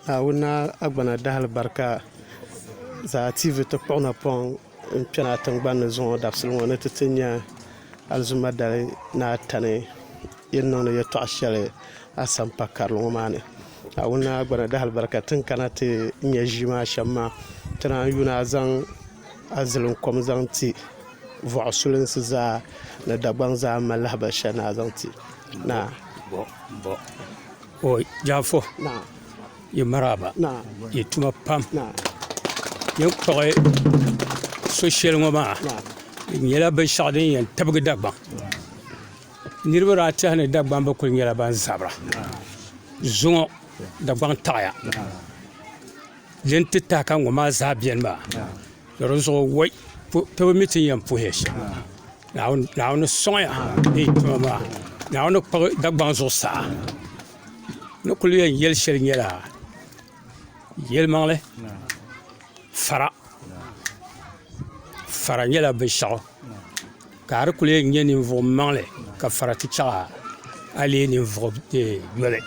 Naawuni Naa Agbana Dahali Barika Zaa TV ti kpuɣi napɔŋ n-kpɛna a tiŋgbani ni zuŋɔ dabisili ŋɔ ni ti ti nya alizuma dali ni a tani yi ni niŋdi yɛtɔɣ shɛli a sampa karili ŋɔ maa ni. Naawuni Naa Agbana Dahali Barika ti ni kana ti nya ʒii maa shɛm maa ti naan yuuni a zaŋ a zilinkom zaŋ ti vɔɣu sulinsi zaa ni Dagbaŋ zaa m-mali lahibali shɛli ni a zaŋ ti Naa. O Jaafo, yi maraaba, yi tuma pam. Yi ni kpuɣi so shɛli ŋɔ maa di nyɛla binshɛɣu din yɛn tibigi Dagbaŋ. Niriba daa tɛhi ni Dagbaŋ bi kuli nyɛla ban zabira. Zuŋɔ Dagbaŋ taɣiya. Din ti tahi ka ŋɔ maa zaa beni maa to di zuɣu woi ti bi mi ti ni yɛn puhiya shɛm. Naawuni sɔŋya ni yi tuma maa Naawuni kpuɣi Dagbaŋ zuɣusaa. N ni kuli yɛn yɛli shɛli nyɛla yɛlimaŋli fara fara nyɛla binshaɣu ka a di kuli yɛn nyɛ ninvuɣu maŋli ka fara ti chaɣ a a leei ninvuɣu yoli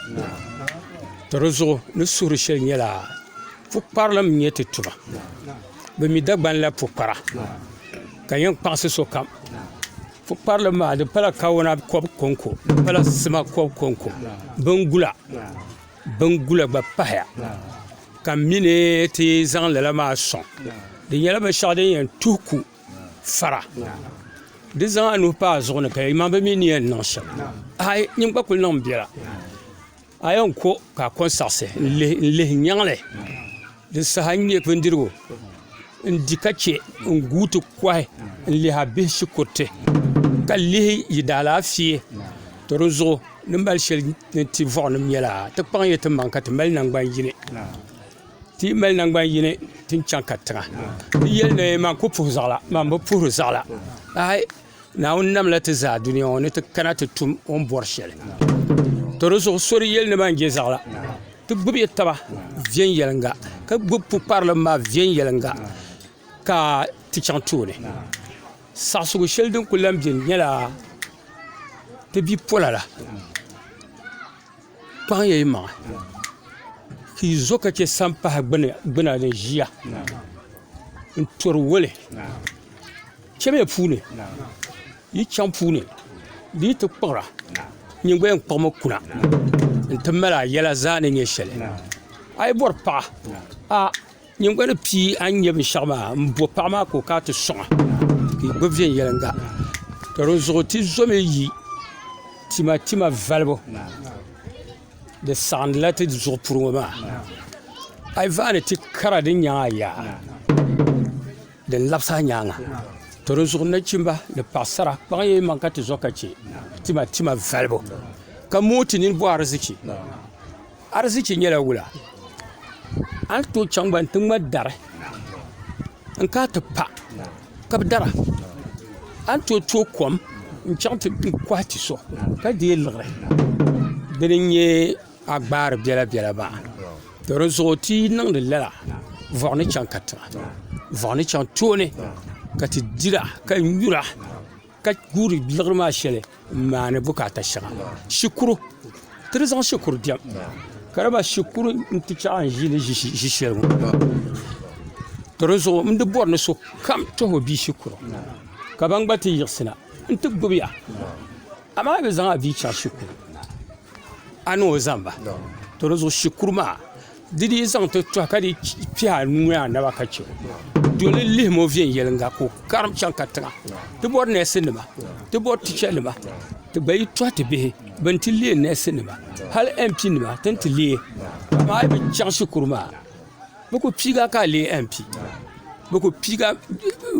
to di zuɣu ni suhuri shɛli nyɛla pukparilim n nyɛ ti tuma bi mi Dagban la pukpara ka yɛn kpaŋsi sokam pukparilim maa di pala kawana kobu konko di pala sima kobu konko bingula bingula gba pahaya ka n mi ni ti zaŋ lala maa soŋ di nyɛla binshaɣu din yɛn tuhi ku fara di zaŋ a nuhi pa a zuɣu ni ka yɛli man bi mi ni yɛn niŋ shɛm aai nyin gba kuli niŋ biɛla a yɛn ko ka a ko n saɣasi n lihi nyaŋli di saha n nyɛ bindirigu n di ka chɛ n guui ti kohi n lihi a bihi shikuruti ka lihi yi daalaafee to di zuɣu ni mali shɛli ni ti voɣu nim nyɛla ti kpaŋ ya ti maŋ ka ti mali nangbani yini ti yi mali nangbani yini ti ni chɛŋ katiŋa ti yɛli ni man ku puhi zaɣila man bi puhiri zaɣila aai Naawuni namla ti zaa dunia ŋɔ ni ti kana ti tum o ni bɔri shɛli to di zuɣu so di yɛli ni man je zaɣila ti gbubi taba viɛnyɛlinga ka gbubi pukparilim maa viɛnyɛlinga ka ti chaŋ tooni saɣasigu shɛli din ku lahi biɛni nyɛla ti bia pola la kpaŋ ya yi maŋa ka yi zo ka chɛ sampahi gbuna ni ʒiya n tori woli chɛmiya puuni yi chaŋ puuni di yi ti kpuɣira nyin gba yɛn kpuɣimi kuna n ti mali a yɛla zaa ni nyɛ shɛli a yi bɔri paɣa a Nyin gba ni pii a ni nya binshɛɣu maa m-bo paɣa maa ka o kana ti sɔŋ a ka yi gbubi viɛnyɛliŋga. Ka di zuɣu ti zomi yi timatima valibu di saɣindila ti zuɣu puri ŋɔ maa. A yi vaai ni ti kara din nyaŋ a yaa din labisi a nyaaŋa. To di zuɣu nachimba ni paɣisara kpaŋ ya yimaŋ ka ti zo ka che timatima valibu ka mooi ti nini bo arizichi. Arizichi nyɛla wula? A ni tooi chaŋ gba n-ti ŋma dari n-kana ti pa ka bɛ dara. A ni tooi tooi kom n-chaŋ ti kɔhi ti so ka deei liɣiri. Dini n-nyɛ a gbaari biɛlabiɛla maa. To di zuɣu ti yi niŋdi lala vɔɣu ni chaŋ katiŋa vɔɣu ni chaŋ tooni ka ti dira ka nyura. ka guuri liɣiri maa shɛli n maani bukaata shɛŋa shikuru ti di zaŋ shikuru diɛm ka di ba shikuru n ti chaɣa n ʒiini ʒi shɛli ŋɔ to di zuɣu n di bori ni sokam tuhi o bia shikuru ka ban gba ti yiɣisina n ti gbubiya amaa a bi zaŋ a bia chaŋ shikuru a ni o zamba to di zuɣu shikuru maa di dii zaŋ ti tɔhi ka di piɛhi a nuu ni a naba ka chɛ o doli lihimi o viɛnyɛlinga ka o karim chaŋ katiŋa ti bɔri neesi nima ti bɔri ticha nima ti gba yi tɔhi ti bihi bɛn ti leei neesi nima hali MP nima ti ni ti leei amaa a yi bi chaŋ shikuru maa bɛ ku piigi a ka a leei MP bɛ ku piigi a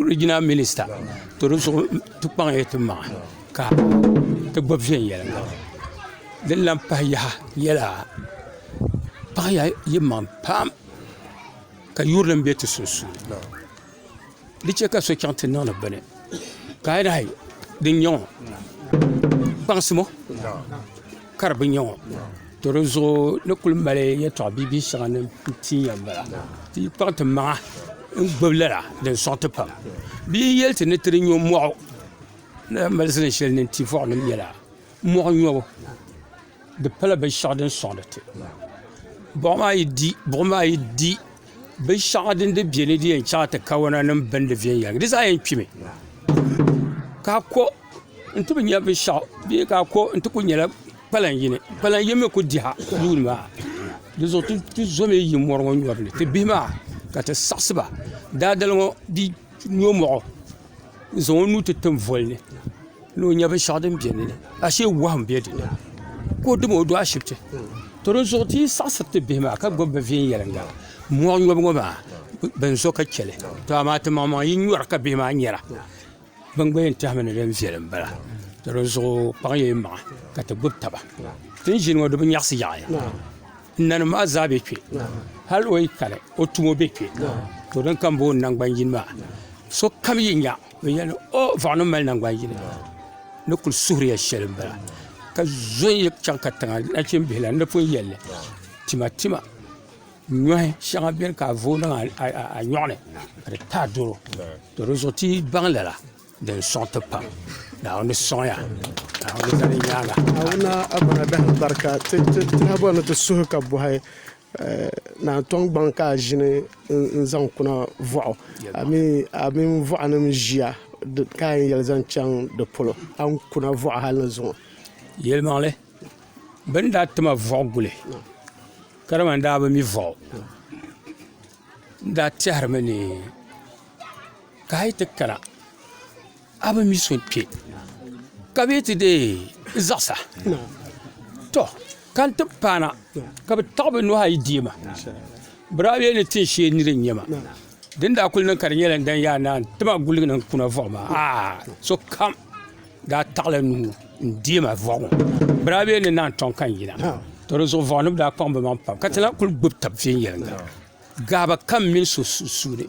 regional minister to di zuɣu ti kpaŋ ya ti maŋa ka ti gbubi viɛnyɛlinga din lahi pahi yaha nyɛla paɣiya yi maŋ pam ka yurilim be ti sunsuuni. Di chɛ ka so chaŋ ti niŋdi bini ka a yɛli di n-nyɛ ŋɔ kpaŋsimo ka di bi nyɛ ŋɔ. To di zuɣu ni kuli mali yɛtɔɣ bibihi shɛŋa ni n-ti ya m-bala. Ti yi kpaŋ ti maŋa n-gbibi lala din sɔŋ ti pam. Bɛ yi yɛli ti ni ti di nyo mɔɣu ni mali zilin shɛli ni n-ti vɔɣunima nyɛla mɔɣu nyobu. Di pala binshɛɣu din sɔŋdi ti. Buɣum maa yi di buɣum maa yi di binshɛŋa din di bɛ ni di yɛn chaŋ ti kawana nim bindi viɛnyɛlinga di zaa yɛn kpimi ka a ko n ti bi nyɛ binshaɣu bee ka a ko n ti ku nyɛla kpalaŋ yini kpalaŋ yini mii ku diha yuuni maa di zuɣu ti zomi yi mori ŋɔ nyɔbu ni ti bihi maa ka ti saɣasi ba daadali ŋɔ bi nyo moɣu n zaŋ o nuu ti tim voli ni ni o nyɛ binshaɣu din bɛ dinni ashee wahu n bɛ dinni ka o dima o do ashibiti to di zuɣu ti yi saɣasiri ti bihi maa ka gbubi bi viɛnyɛlinga moɣu nyobu ŋɔ maa bin zo ka chɛli to amaa ti maŋmaŋ yi nyori ka bihi maa nyɛra bin gba yɛn tɛhimi ni din viɛli n bala to di zuɣu kpaŋ ya yi maŋa ka ti gbubi taba ti ni ʒini ŋɔ di bi nyaɣasi yaɣi nanim maa zaa bɛ kpɛ hali o yi kani o tumo bɛ kpɛ to din kam booni nangbani yini maa sokam yi nya bi yɛli ni o voɣu nim mali nangbani yini ni kuli suhuriya shɛli n bala ka zo n yi chɛŋ katiŋa nachimbihi la n ni pun yɛlli tima tima nyohi shɛŋa biɛni ka a vooi niŋ a nyoɣani ka di taai doro to di zuɣu ti yi baŋ lala din sɔŋ ti pam Naawuni sɔŋya Naawuni zali nyaanga. Naawuni a bana dahi barika ti lahi bɔri ni ti suhi ka bɔhi Naa Tɔŋgbaŋ ka a ʒini n-zaŋ kuna vɔɣu a mini vɔɣunim ʒiya ka a yɛn yɛli zaŋ chaŋ di polo a ni kuna vɔɣu hali ni zuŋɔ. Yɛlimaŋli bɛ ni daa ti ma vɔɣu guli ka di man daa bi mi vɔɣu n daa tɛhirimi ni ka a yi ti kana a bi mi so kpɛ ka bɛ ti dee zaɣisa to ka n ti paana ka bi taɣi bi nuhi ayi deei ma bi daa yɛli ni tin shee nira n nyɛ ma din daa kuli niŋ ka di nyɛla n dan yaa naa n tima guligi ni n kuna vuɣu maa aa sokam daa taɣala nuu n deei ma vuɣu ŋɔ bi daa yɛli ni naan tɔŋ ka n yina to di zuɣu vuɣu nim daa kpaŋ bi maŋ pam ka ti lahi kuli gbubi tabi viɛnyɛlinga Gaaba kam mini so sunsuuni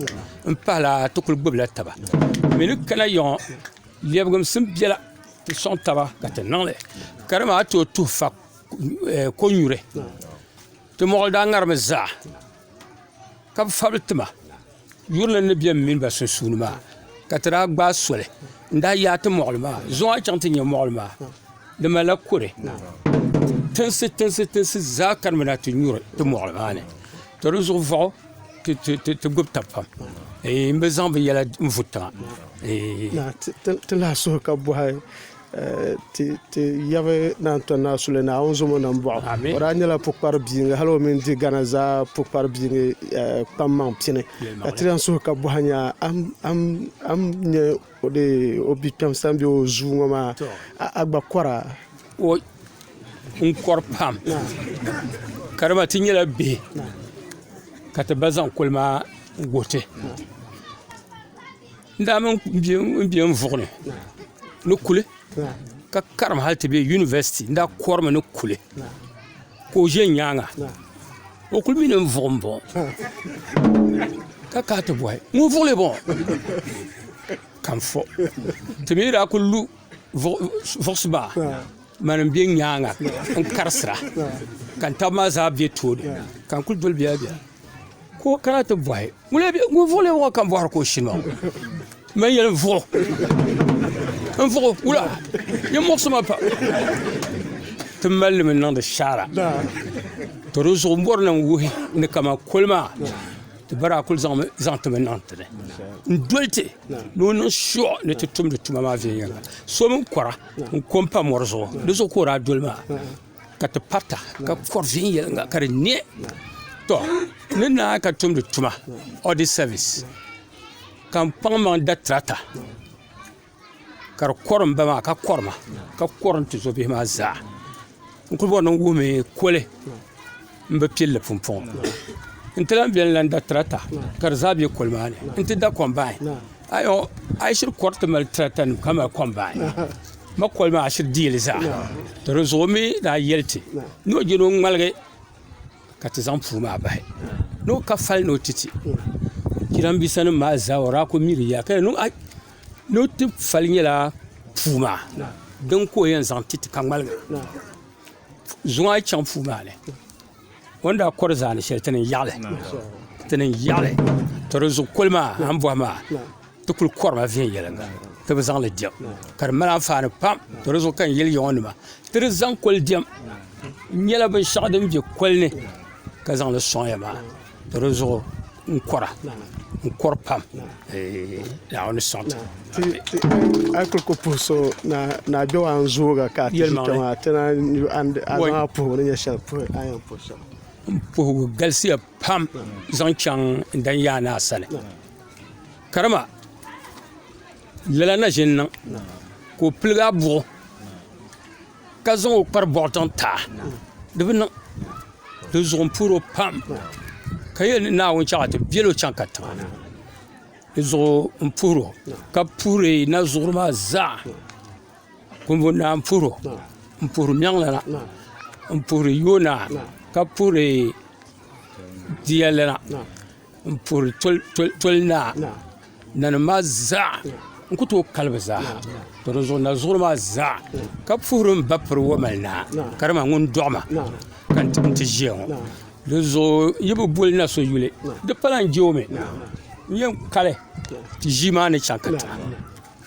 n pahila ti kuli gbubila taba mi ni kana yiŋɔ lɛbigimsim biɛla ti sɔŋ taba ka ti niŋli ka di maa tooi tuhi fa ko nyuri ti mɔɣili daa ŋarimi zaa ka bi fabili tima yurili ni bɛ n mini ba sunsuuni maa ka ti daa gbaai soli n daa yaai ti mɔɣili maa zuŋɔ a chaŋ ti nyɛ mɔɣili maa di malila kuri tinsi tinsi tinsi zaa kanimina ti nyuri ti mɔɣili maa ni to di zuɣu voɣu ti gbubi tabi pam n bi zaŋ binyɛra n vu tiŋa ti lahi suhi ka bɔhi ti yabi Naa Tɔni Naa Sule Naawuni zomo nambɔɣu o daa nyɛla pukpari biinga hali o mini di Gana zaa pukpari biinga kpaŋmaŋ pini ka ti lahi suhi ka bɔhi nya a ni nya o bia kpɛm sani bee o zuu ŋɔ maa a gba kɔra? N kɔri pam ka di maa ti nyɛla bihi ka ti ba zaŋ koli maa n wuhi ti n daa mini n bia n vuɣuni ni kuli ka karim hali ti bɛ yunivɛsiti n daa korimi ni kuli ka o ʒɛ n nyaanga o kuli mi ni n vuɣu n bɔŋɔ ka kana ti bɔhi ŋun vuɣuli bɔŋɔ ka n fo ti mii daa kuli lu vuɣusi maa mani n bɛ nyaanga n karisira ka n tabi maa zaa bɛ tooni ka n kuli doli biɛla biɛla ka o kana ti bɔhi ŋun vuɣuli ŋɔ ka n bɔhiri ka o shini maa man yɛli n vuɣu n vuɣu wula n muɣisi ma pam ti mali limi niŋdi shaara to di zuɣu n bɔri ni n wuhi ni kamani koli maa ti ba daa kuli zaŋ timi niŋ ti ni n doli ti ni o niŋ shuɣu ni ti tumdi tuma maa viɛnyɛlinga so mini kɔra n ko n pa mɔri zuɣu di zuɣu ka o daa doli maa ka ti parita ka kɔri viɛnyɛlinga ka di nɛ to ni naai ka tumdi tuma audit service ka n kpaŋ maŋ da tirata ka di kɔri n ba maa ka kɔri ma ka kɔri n tuzobihi maa zaa n kuli bɔri ni n wuhimi koli n bi pilli pumpɔŋɔ n ti lahi biɛni lan da tirata ka di zaa bɛ koli maa ni n ti da kombain ayo a yi shiri kɔri ti mali tirata nim ka mali kombain ma koli maa a shiri deeli zaa to di zuɣu mi daa yɛli ti ni o je ni o ŋmaligi ka ti zaŋ puu maa bahi ni o ka fali ni o ti ti jiranbiisa nim maa zaa o daa ku miri ya ka ni o ti fali nyɛla puu maa din ka o yɛn zaŋ ti ti ka ŋmaligi zuŋɔ a yi chaŋ puu maa ni o ni daa kɔri zaani shɛli ti ni yaɣali to di zuɣu koli maa a ni bɔhi maa ti kuli kɔrimi viɛnyɛlinga ti bi zaŋli diɛm ka di mali anfaani pam to di zuɣu ka n yɛli ya ŋɔ nima ti di zaŋ koli diɛm n nyɛla binshaɣu din bɛ koli ni. ka zaŋli sɔŋya maa to di zuɣu n kɔra n kɔri pam Naawuni sɔŋ ti. A yi kuli ku puhi so Naa Gbewaa n zooga ka a ti ʒi kpɛ maa ti naan a zaŋ a puhigu ni nyɛ shɛli puhi a ni yɛn puhi shɛm. N puhigu galisiya pam zaŋ chaŋ n dan yaa naa sani karima lala na ʒini niŋ ka o piligi a buɣu ka zaŋ o kpari buɣu tiŋ taa di bi niŋ di zuɣu n puhiri o pam ka yɛli ni Naawuni chaŋ ti viɛli o chaŋ katiŋa di zuɣu n puhiri o ka puhiri nazuɣuri maa zaa Kumbun naa n puhiri o n puhiri Mɛŋlana n puhiri Yoonaa ka puhiri Diyalana n puhiri Toli naa nanim maa zaa n ku tooi kali bi zaa to di zuɣu nazuɣuri maa zaa ka puhiri n ba piri womali naa ka di maa ŋun doɣi ma ka n ti ʒiya ŋo di zuɣu yi bi boli na so yuli di pala n jɛ o mi n yɛn kali ti ʒii maa ni chɛŋ katiŋa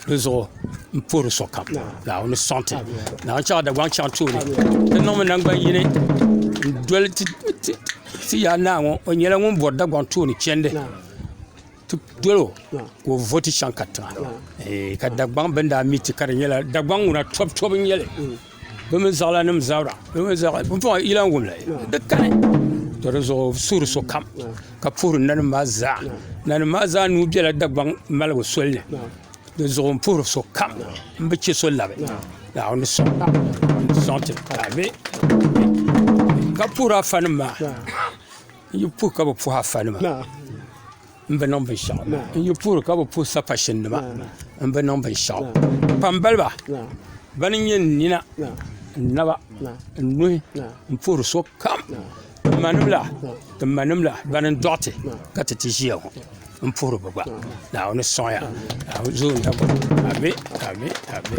di zuɣu n puhiri sokam Naawuni sɔŋ ti Naawuni chaŋ Dagbaŋ chaŋ tooni ti niŋmi nangbani yini n doli ti yaa naa ŋɔ o nyɛla ŋun bori Dagbaŋ tooni chɛndi ti doli o ka o vo ti chaŋ katiŋa ka Dagbaŋ bini daa mi ti ka di nyɛla Dagbaŋ ŋuna tobu tobu n nyɛli Bɛ mini zaɣilanim zabira, bɛ mini zaɣila, pumpɔŋɔ yi lan wum li, di kani. To di zuɣu suhiri sokam ka puhiri nanim maa zaa. Nanim maa zaa nuu bela Dagbaŋ maligu soli ni. Di zuɣu m puhiri sokam, m bi che so labi. Naawuni sɔŋ sɔŋ ti. Ami. Ka puhiri afanim maa. N yi puhi ka bi puhi afanima. N bi niŋ binshɛɣu. N yi puhiri ka bi puhi sapashininima, n bi niŋ binshɛɣu. Kpambaliba, bana n-nyɛ n nina, n naba, n nuhi, n puhiri sokam. Ti manim la, ti manim la, bana n-dɔɣi ti ka ti ti ʒiya ŋɔ. N puhiri bɛ gba. Naawuni sɔŋya. Naawuni zooi n Dagbaŋ. Ami, ami, ami.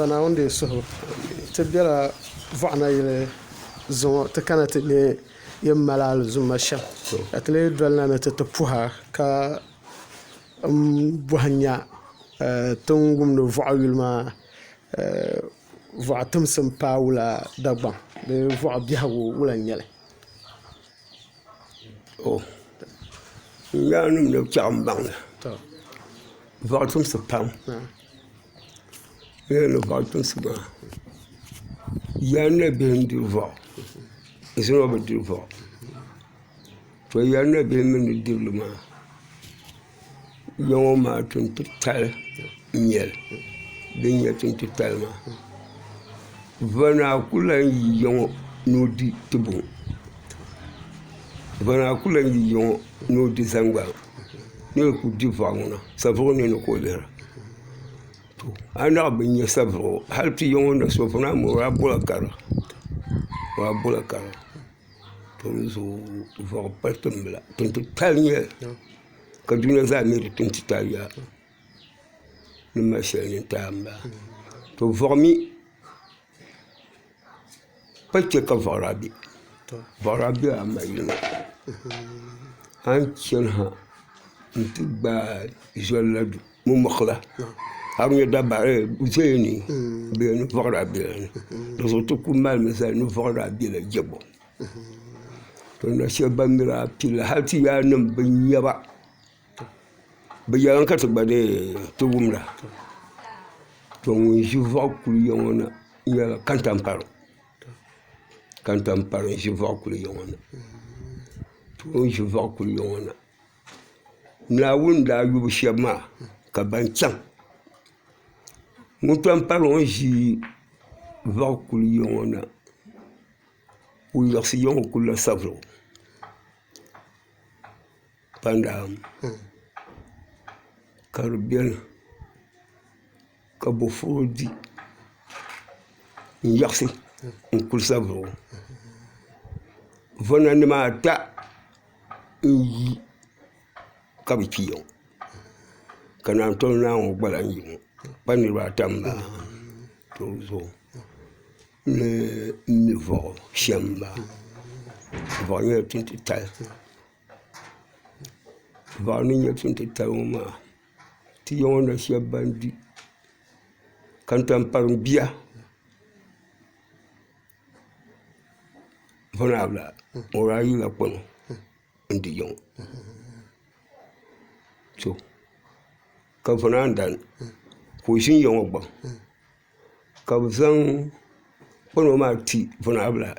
Ba Naawuni deei suhibu. Ti bela Vɔɣunayili zuŋɔ ti kana ti nya yin mali alizumma shɛm ka ti lee dolina ni ti ti puhi a ka m bɔhi nya ti ni wumdi Vɔɣu yuli maa Vɔɣu timsim paai wula Dagbaŋ bee Vɔɣu biɛhigu wula n-nyɛ li? N yaannim ni chaɣ m-baŋ li vɔɣu timsi pam n yɛli ni vɔɣu timsi maa yani nabihi n-diri vɔɣu ʒiɛmani bi diri vɔɣu to yani nabihi mi ni diri li maa Ya ŋɔ maa tuntitali n-nyɛ li. Din nyɛ tuntitali maa vɔnaa ku lahi yi ya ŋɔ ni o di ti buŋ vɔnaa ku lahi yi ya ŋɔ ni o di zaŋgbani ni o ku di vɔɣu ŋuna savuɣu nini ka o lihira to a naɣ bi nya savuɣu hali ti ya ŋɔ na so vɔnaa mi o daa bola kariŋ. To di zuɣu vɔɣu pa timbila tuntitali n-nyɛ li. Ka dunia zaa mi di tuntitali yaa ni mali shɛli nintahi m-bala. To vɔɣu mi pa che ka vɔɣu daa be vɔɣu daa bela a ma yili maa a ni chani ha nti gbaai zoli la du mɔmɔɣila a bi nya dabba zaya ni bɛ ni vɔɣu daa bela ni di zuɣu ti kuli malimi zali ni vɔɣu daa bela jɛbo. To na shɛba ban mi daa pilli hali ti yaannim bi nya ba bɛ yɛlimi ka ti gba dee ti wumda to ŋun ʒi vɔɣu kuli ya ŋɔ na nyɛla kantampariŋ kantampariŋ n-ʒi vɔɣu kuli ya ŋɔ na o ni ʒi vɔɣu kuli ya ŋɔ na Naawuni ni daa yu bɛ shɛba maa ka ban chaŋ ŋun tampariŋ ŋɔ ʒi vɔɣu kuli ya ŋɔ na O yiɣisi ya ŋɔ kulila savelugu kpandaam ka di biɛni ka boofurooto di n yiɣisi n kuli savelugu vona nim ata n yi ka bi kpi ya ŋɔ ka naan toli naa ŋɔ gba lahi yi ŋɔ kpa niraba ata n bala to dizuɣu Ni mi vɔɣu shɛm m-bala. Vɔɣu nyɛla tuntitali. Vɔɣu ni nyɛ tuntitali ŋɔ maa ti ya ŋɔ na shɛba ban di Kantɛmpariŋ bia Vɔnaabila o daa yila kpɔŋ n-di ya ŋɔ to ka Vɔnaandani ka o ʒini ya ŋɔ gbaŋ. Ka bɛ zaŋ kpano maa ti Vunaabila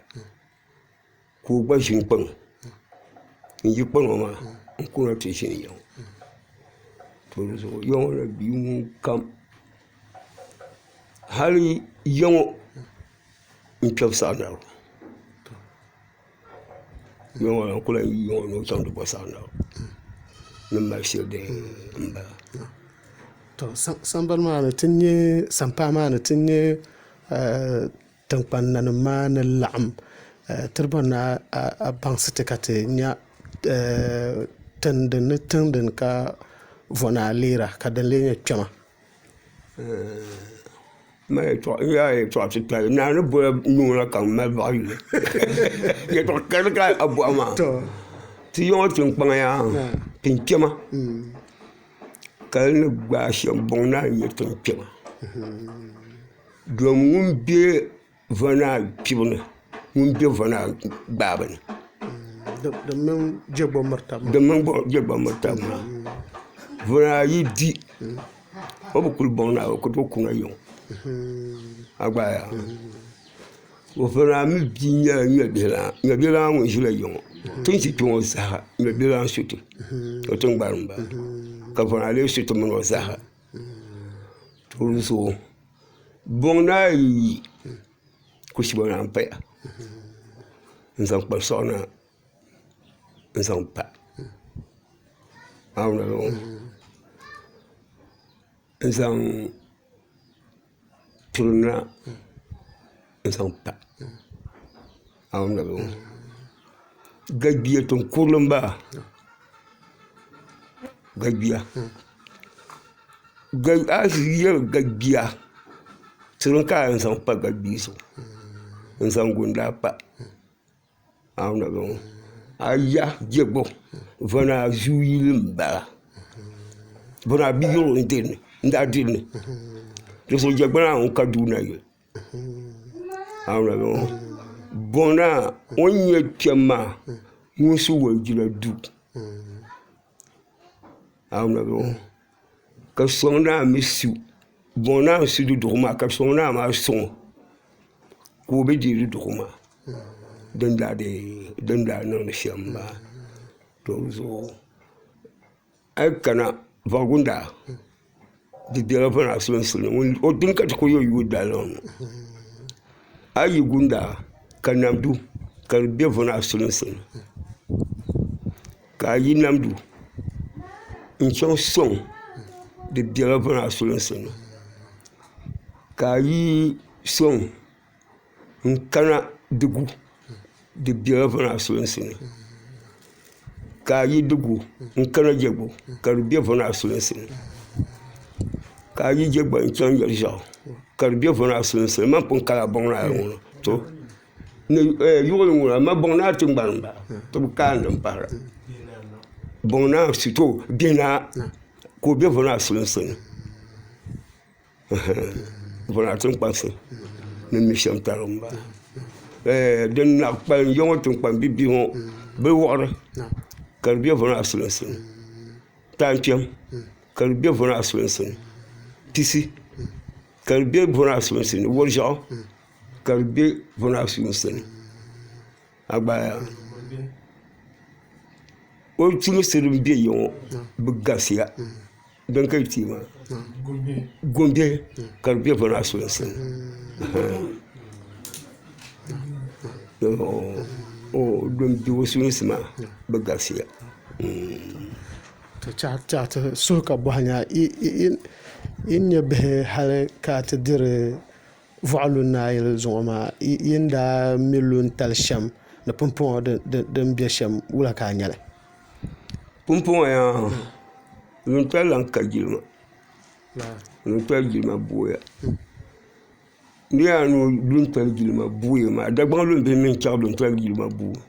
ka o gba ʒini kpano n-yi kpano maa n-kuna ti ʒini ya ŋɔ to di zuɣu ya ŋɔ ni bia ŋunkam hali ya ŋɔ n-kpɛbi saɣinarigu ya ŋɔ n ku lahi yi ya ŋɔ ni o chaŋ ti bɔri saɣinarigu ni mali shɛli dini m-bala. To sambani maa ni ti nya sampaa maa ni ti nya tiŋkpan nanim maa ni laɣim ti di bɔri ni a baŋsi ti ka ti nya tiŋdini ni tiŋdini ka vɔnaa leera ka din lee nyɛ kpɛma. N yaa yɛltɔɣa titali naa ni bola nuu la ka n mali baɣa yuli yɛltɔɣa karili ka a bɔhi maa ti ya ŋɔ tiŋkpaŋa yaa tiŋkpɛma ka di ni gbaai shɛm buŋ naa n-nyɛ tiŋkpɛma domi ŋun be vɔnaa kpibu ni ŋun be vɔnaa gbaabu ni. Di mini jɛgba miri taba maa. Di mini jɛgba miri taba maa. Vɔnaa yi di o bi kuli buŋ naa o ku tooi kuna yiŋa a gba yaa vɔnaa mi bia nyɛla nyɔbihi lana nyɔbihi lana ŋun ʒila ya ŋɔ ti ni ʒi kpɛ ŋɔ zaa nyɔbihi lana su ti o tiŋgbani m-bala ka vɔnaa lee su ti mini o zaa to di zuɣu buŋ naa yi yi kushima naan paya n-zaŋ kpari sɔɣu na n-zaŋ pa n-zaŋ puri na n-zaŋ pa Gabia tiŋ kurili n bala Gabia a yi yɛli Gabia. Siliŋ ka a yɛn zaŋ pa gbabia zuɣu n zaŋ gundaa pa a ya jɛgbo vɔnaa zuu yili n bala vɔnaa bia yuri n daa dili di zuɣu jɛgbo naa ŋun ka duu nayili Boŋ naa o ni nyɛ kpɛm maa ŋun su wolijina duu ka soŋ naa mii su boŋ naa n su duduɣugu maa ka soŋ naa maa soŋo ka o bi deei duduɣugu maa din daa niŋdi shɛm n bala to di zuɣu a yi kana Vorigundaa di biɛla Vonahi sulinsi ni o dini ka ti ku yɛn yooi daliri ŋɔ a yi yi Gundaa ka Namdu ka di bɛ Vonahi sulinsi ni ka a yi Namdu n chɛŋ Soŋ di biɛla Vonahi sulinsi ni ka a yi Soŋ n kana Digu di biɛla Vonahi sulinsi ni ka a yi Digu n kana Jɛgbo ka di bɛ Vonahi sulinsi ni ka a yi Jɛgba n chɛŋ Yɛliʒiɛɣu ka di bɛ Vonahi sulinsi ni man pun kala boŋ naa ŋɔ to yuɣuli ŋuna man boŋ naa tingbani n bala ti bi kaandi n pahara boŋ naa to bihi naa ka o bɛ Vonahi sulinsi ni Vonahi tinkpansi ni mi shɛm tariga n bala din naɣ kpalim ya ŋɔ tinkpan bibihi ŋɔ bi wuɣuri ka di bɛ Vonahi sulinsi ni tankpɛm ka di bɛ Vonahi sulinsi ni pisi ka di bɛ Vonahi sulinsi ni woriʒiɛɣu ka di bɛ Vonahi sulinsi ni a gbaaya o chimsi din bɛ ya ŋɔ bi galisiya din ka yi tiɛ maa gombihi ka di bɛ Vonahi sulinsi ni din bɛ o sulinsi maa bi galisiya. To tiɛha ti suhu ka bɔhi nya yi ni nyɛ bihi hali ka ti diri Voɣu lu naayili zuŋɔ maa yi ni daa mi lu n-tali shɛm ni pumpɔŋɔ din be shɛm wula ka a nya li? Pumpɔŋɔ yaa luntali lan ka jilima luntali jilima booya n ni yaa ni luntali jilima booya maa Dagbaŋ lumbihi mi n-chaŋ luntali jilima booi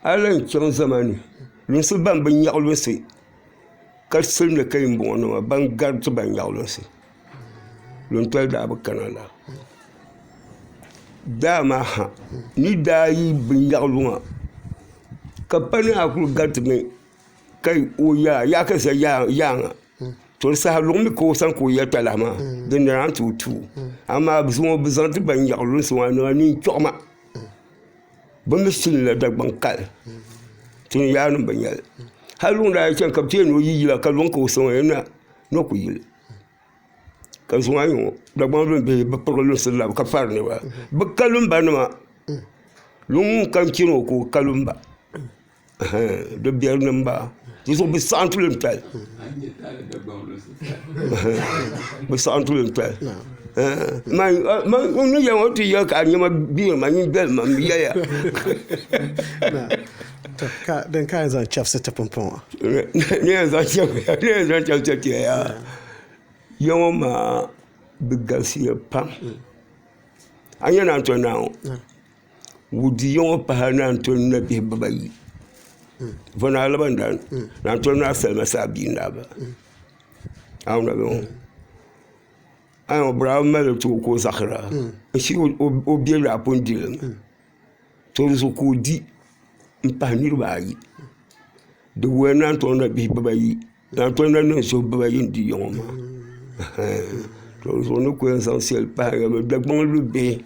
A yi lahi chaŋ zama ni lunsi ban bi nyaɣi lunsi ka silimi ka yi ni bɔŋɔ nima ban gariti ban nyaɣi lunsi luntoli daa bi kana lala daa maa ha ni daa yi bi nyaɣi luŋa ka pa ni a kuli garitimi ka o yaa yaa ka za yaaŋa to di saha luŋ mi ka o sani ka o yɛli talahi maa din ni a ni tooi tuui amaa zuŋɔ bi zaŋ ti ban nyaɣi lunsi maa nima ninchɔɣima Bi mi silila Dagbaŋ kali tin yaannim bi nyɛli hali luŋ daa yi chɛni ka bi ti yɛli ni o yi yila ka luŋ ka o sɔŋ na ni o ku yili ka zuŋɔ a yi ŋɔ Dagbaŋ luŋ bihi bi pirigi lunsi labi ka fari niriba bi ka lunba nima luŋ ŋun kam chɛni o ka o ka lunba Di biɛri ni m-bala di zuɣu bɛ saɣim tulintali bɛ saɣim tulintali n ni yɛli ŋɔ ti yɛli ka a nɛma gbiiri ma nyin beli ma m bi yɛliya Din ka a yɛn zaŋ chɛbisi ti pumpɔŋɔ Ni yɛn zaŋ chɛbisi ti yaa ya ŋɔ maa di galisiya pam a nya Naa Tɔ Naa ŋɔ Wudi yiŋɔ pahi Naantoli nabihi bibayi vɔna alabandani Naantoli naa salima saa bia n-daa bala bɛ daa mali li ti o ka o zaɣisira n-shiri o biɛli daa pun di li mi to di zuɣu ka o di m-pahi niriba ayi di wuhiya Naantoli nabihi bibayi Naantoli nanima zuɣu bibayi n-di ya ŋɔ maa to di zuɣu ni ku yɛn zaŋ shɛli pahi ya mi Dagbaŋ lu bihi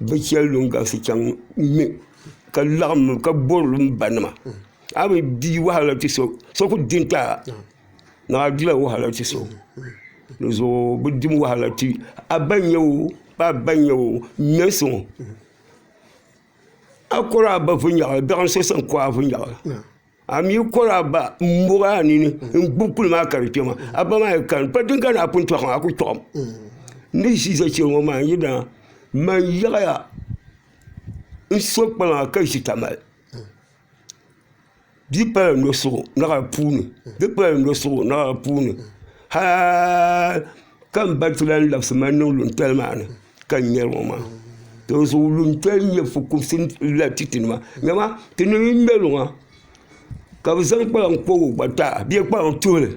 bɛ chɛli luŋ galisi chaŋ ŋ-ŋme ka laɣim ka bɔri luŋ banima a mi di wahala ti so so ku di n-ti a naɣ a dila wahala ti so di zuɣu bɛ dim wahala ti a ba n-nyɛ o pa a ba n-nyɛ o ŋme n-sɔŋ o a kɔri a ba viɛnyɛliŋga biɛɣuni so sani kɔri a viɛnyɛliŋga A mi kɔri a ba m-muɣi a nini n-gbubi kuli maa ka di kpɛma a ba maa yi kani pa din ka ni a pun tɔɣim a ku tɔɣim n ni ʒi za chɛri ŋɔ maa n yidana man yaɣiya n so kpaŋa ka ʒi tamali di pala nɔsuɣu naɣila puuni di pala nɔsuɣu naɣila puuni hali Ka n ba ti lan labisi ma niŋ luntali maa ni ka n ŋmɛri ŋɔ maa. Di zuɣu luntali n-nyɛ fukumsi la ti tinima. Nyama, ti ni yi ŋme luŋa ka bɛ zaŋ kpalaŋ kɔbi o gba ti a bee kpalaŋ tuhili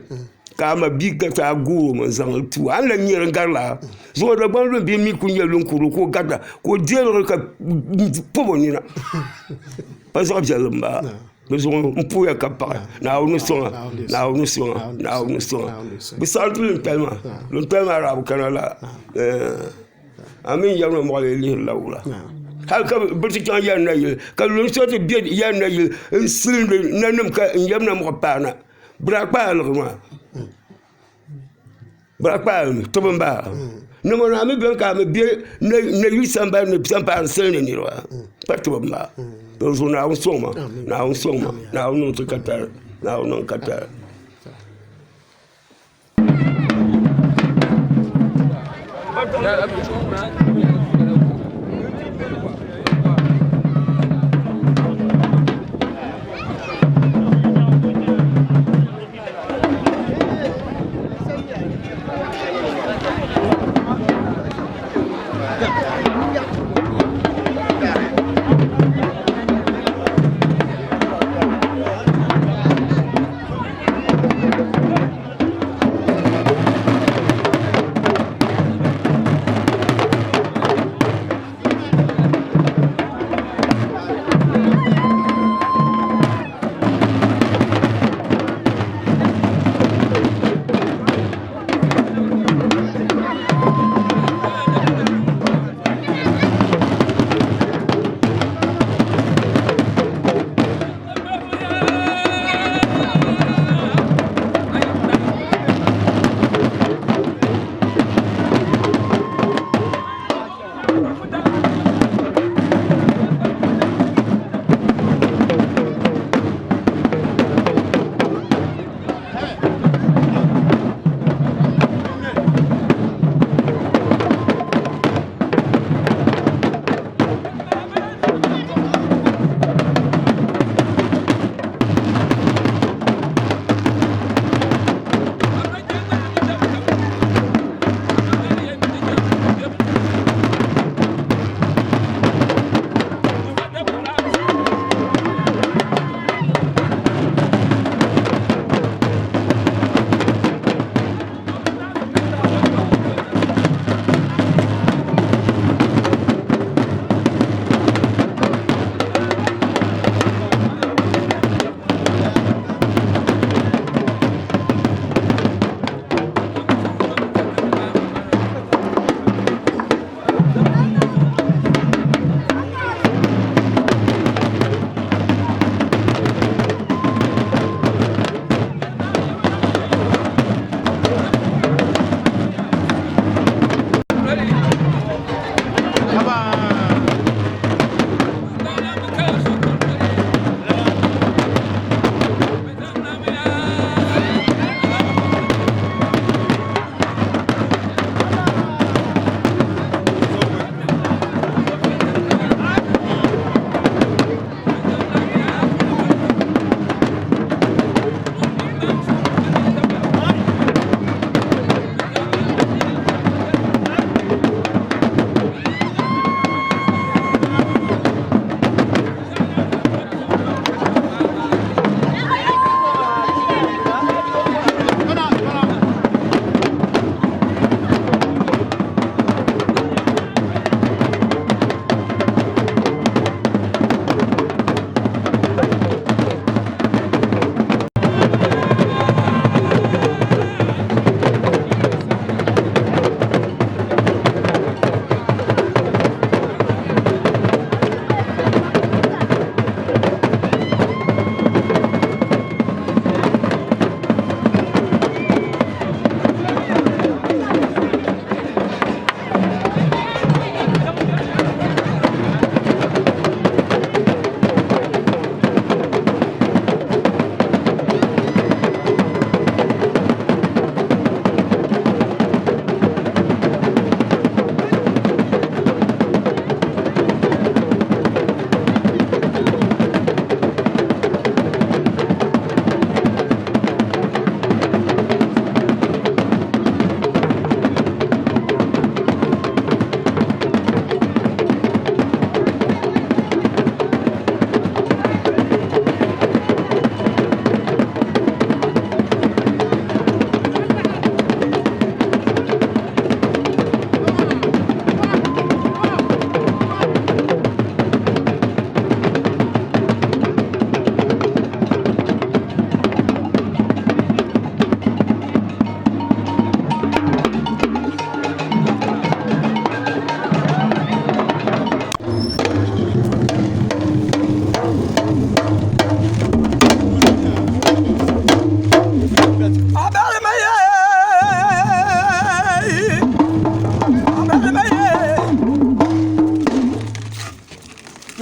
ka a ma bia ka ti a goori o mi n-zaŋ li ti o, a ni lan ŋmɛri n-gari lala. Zuŋɔ Dagbaŋ luŋ bia mi kuli nyɛ luŋ kurili ka o garita ka o deerili ka pɔbi o nina. Pa zaɣ viɛlli m-bala. Di zuɣu n puhiya ka paɣi Naawuni soŋa Naawuni soŋa Naawuni soŋa bi saɣim ti luntali maa luntali maa daa bi kana la a mini yɛri ma mɔɣili lihiri la wula hali ka bi ti chaŋ yɛri nayili ka lunsi ti bɛ yɛri nayili n silindi nanim ka n yɛbina muɣi paana bi daa kpaai liɣiri maa Bi daa kpaai mi tibi n bala ni ŋɔ a mi beni ka a mi bɛ nayili sambani ni sampaani silindi niriba pa tibi n bala di zuɣu Naawuni sɔŋ ma Naawuni sɔŋ ma Naawuni niŋ ti katari Naawuni niŋ katari.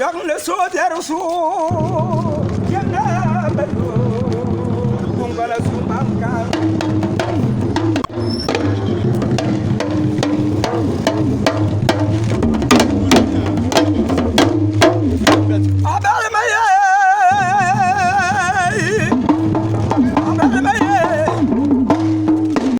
Kpiɔŋ ni soobiɛri su kpɛm na mali o, Guŋgona su maŋ ka.